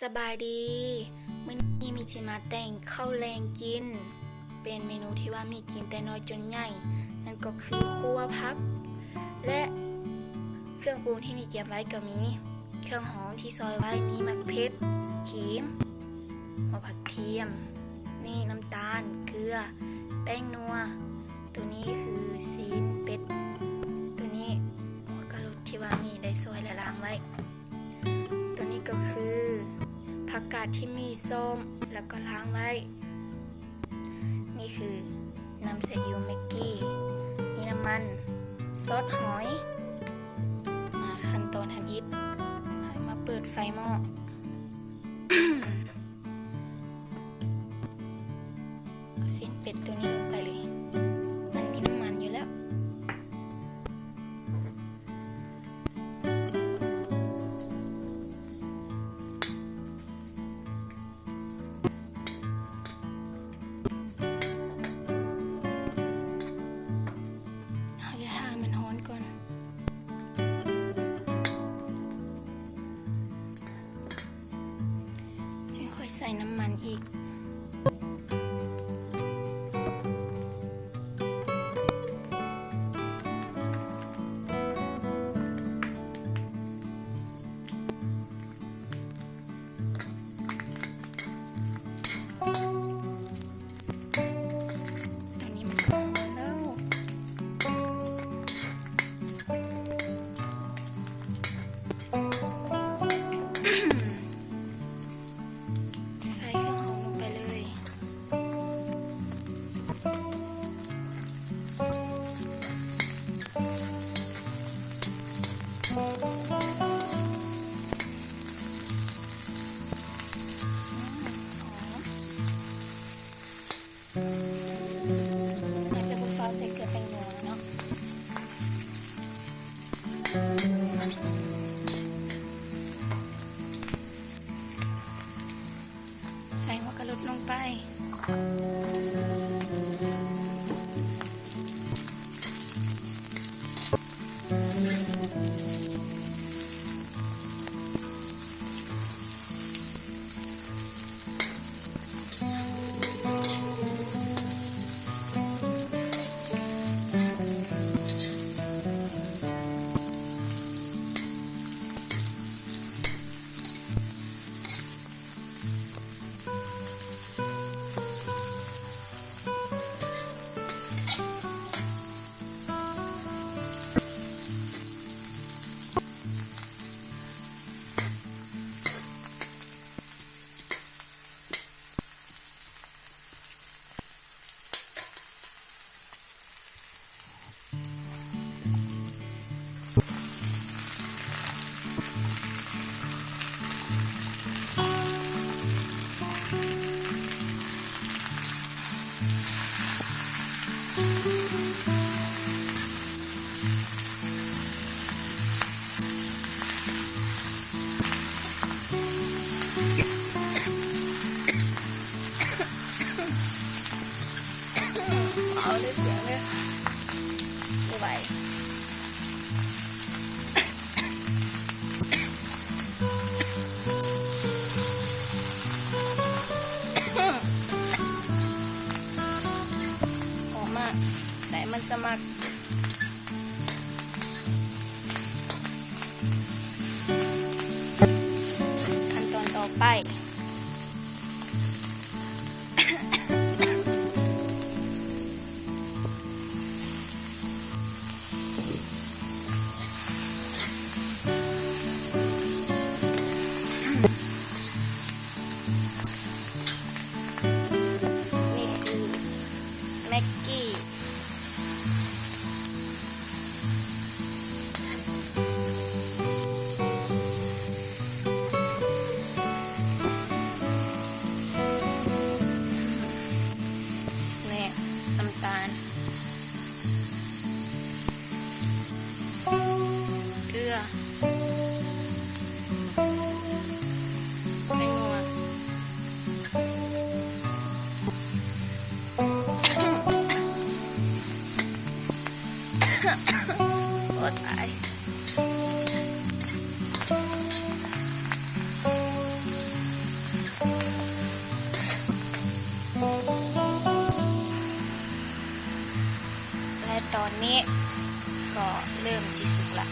ສະບາຍດີ, ມື້ນີ້ມີຊິມາແຕ່ງເຂົ້າແລງກິນ ເປັນເມນູທີ່ວ່າມີກິນແຕ່ນ້ອຍຈົນໃຫຍ່ ນັ້ນກໍຄືຂົ້ວຜັກ ແລະ ເຄື່ອງປຸງທີ່ມີກຽມໄວ້ກໍມີ ເຄື່ອງຫອມທີ່ຊອຍໄວ້ ມີໝາກເຜັດ, ຂີງ, ຫົວຜັກທຽມ, ນີ້ ນ້ຳຕານ, ເກືອ, ແປ້ງນົວ, ໂຕນີ້ຄືຊີ້ນເປັດ, ໂຕນີ້ຫົວກະໂຫຼກທີ່ວ່າມີໄດ້ຊອຍ ແລະ ລ້າງໄວ້. ໂຕນີ້ກໍຄືຜັກກາດທີ່ມີສ້ອມ ແລ້ວກໍລ້າງໄວ້. ນີ້ຄືນ້ຳຊີອິ້ວແມັກກີ້, ມີນ້ຳມັນ, ຊອດຫອຍ. ມາຂັ້ນຕອນທຳອິດ, ເຮົາມາເປີດໄຟໝໍ້. ເອົາຊີ້ນເປັດໂຕນີ້ລົງໄປເລີຍ, ມັນມີນ້ຳມັນຢູ່ແລ້ວ. ເຮົາຈະຖ້າໃຫ້ມັນຮ້ອນກ່ອນ. ຈຶ່ງຄ່ອຍໃສ່ນ້ຳມັນອີກ. ຕອນນີ້ມັນກໍຮ້ອນແລ້ວ. ໃສ່ເຄື່ອງຫອມລົງໄປເລີຍ. ອືມ ຫອມ. ອາດຈະບໍ່ຟ້າວໃສ່ເກືອແປ້ງນົວເນາະ. ໃສ່ຫົວກະໂຫຼກລົງໄປ. ເອົາເລີຍ ສຽງເລີຍ ບໍ່ໄຫວ. ຫອມມາກ ໄດ້ມັນສະໝັກ. ຂັ້ນຕອນຕໍ່ໄປ ນີ້ຄືແມັກກີ້. ເ ນີ້ກໍເລີ່ມຊິສຸກລະ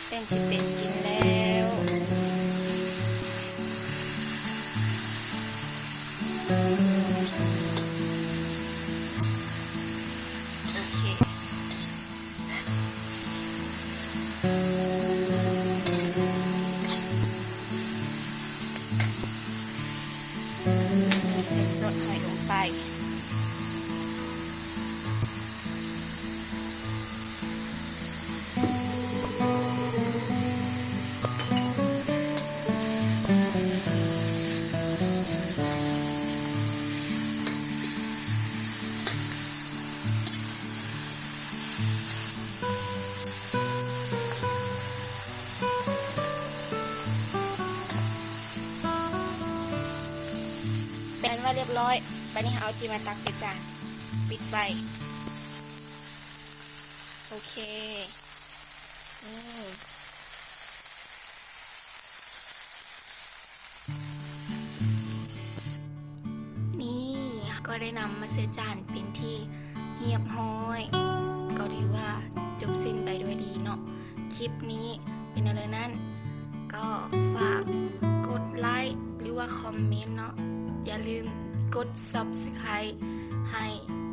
ເລີ່ມຊິເປັນກິ່ນແລ້ວ. ໂອເຄ ໃສ່ຊອດຫອຍລົງໄປ. ແປນວ່າລຽບຮ້ອຍ, ບາດນີ້ເຮົາເອົາຈີ່ມາຕັກໃສ່ຈານ ປິດໄວ້. ໂອເຄ ນີ້ ນີ້ ເຮົາກໍໄດ້ນຳມາໃສ່ຈານເປັນທີ່ຮຽບຮ້ອຍ ກໍຖືວ່າຈົບສິ້ນໄປດ້ວຍດີເນາະ. ຄລິບນີ້ເປັນແນວໃດນັ້ນ ກໍຝາກກົດໄລ ຫຼືວ່າຄອມເມັນເນາະ, ຢ່າລືມກົດ Subscribe ໃຫ້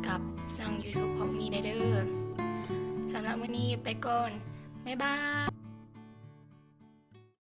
ກັບຊ່ອງ YouTube ຂອງມີແດ່ເດີ້. ສຳລັບມື້ນີ້ໄປກ່ອນ ບາຍບາຍ.